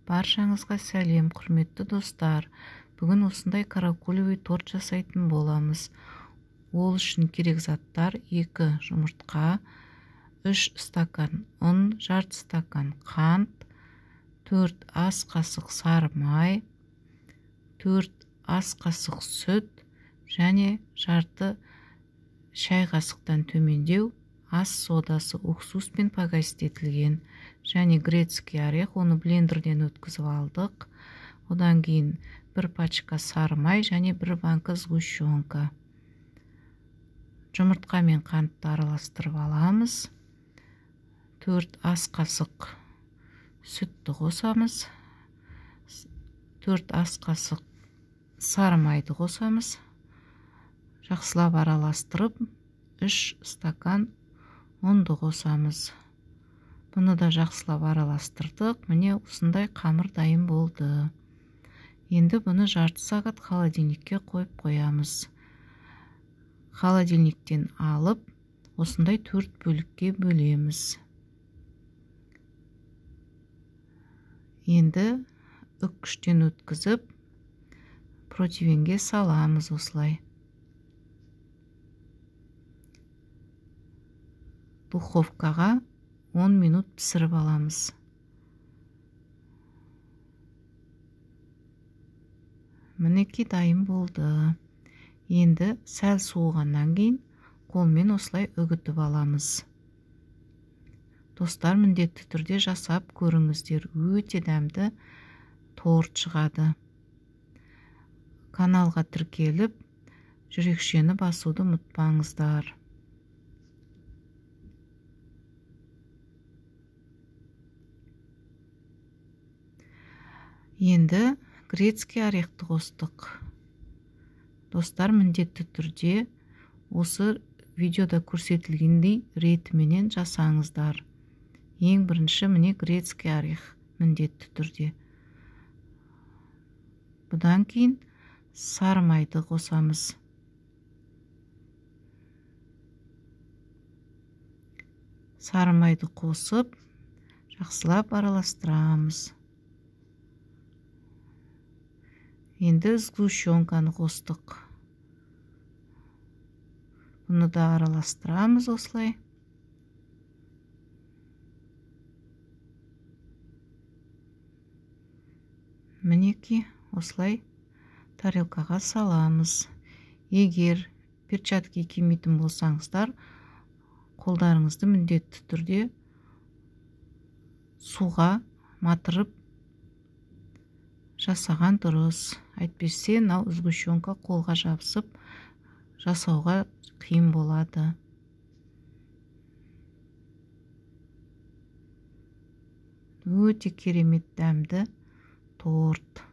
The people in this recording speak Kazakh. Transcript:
Баршаңызға сәлем, құрметті достар. Бүгін осындай каракулевый торт жасайтын боламыз. Ол үшін керек заттар: 2 жұмыртқа, 3 стакан ұн, жарты стакан қант, 4 ас қасық сары май, 4 ас қасық сүт және жарты шай қасықтан төмендеу ас содасы уксуспен погасить етілген және грецкий орех, оны блендерден өткізіп алдық. Одан кейін 1 пачка сары май және 1 банка сгущенка. Жұмыртқа мен қантты араластырып аламыз. 4 ас қасық сүтті қосамыз. 4 ас қасық сары майды қосамыз. Жақсылап араластырып 3 стакан ұнды қосамыз. Бұны да жақсылап араластырдық. Міне осындай қамыр дайын болды. Енді бұны жарты сағат холодильникке қойып қоямыз. Холодильниктен алып, осындай 4 бөлікке бөлеміз. Енді үккіштен өткізіп, противенге саламыз осылай. Духовкаға 10 минут пісіріп аламыз. Мінекей дайын болды. Енді сәл суығаннан кейін қолмен осылай үгітіп аламыз. Достар, міндетті түрде жасап көріңіздер. Өте дәмді торт шығады. Каналға тіркеліп, жүрекшені басуды ұмытпаңыздар. Енді грецкий орехті қостық. Достар, міндетті түрде осы видеода көрсетілгендей ретіменен жасаңыздар. Ең бірінші міне грецкий орех міндетті түрде. Бұдан кейін сары майды қосамыз. Сары майды қосып, жақсылап араластырамыз. Енді сгущенканы қостық. Бұны да араластырамыз осылай. Мінекей осылай тарелкаға саламыз. Егер перчатки кимейтін болсаңыздар, қолдарыңызды міндетті түрде суға матырып жасаған дұрыс. Әйтпесе, мынау сгущенка қолға жабысып жасауға қиын болады. Өте керемет дәмді торт.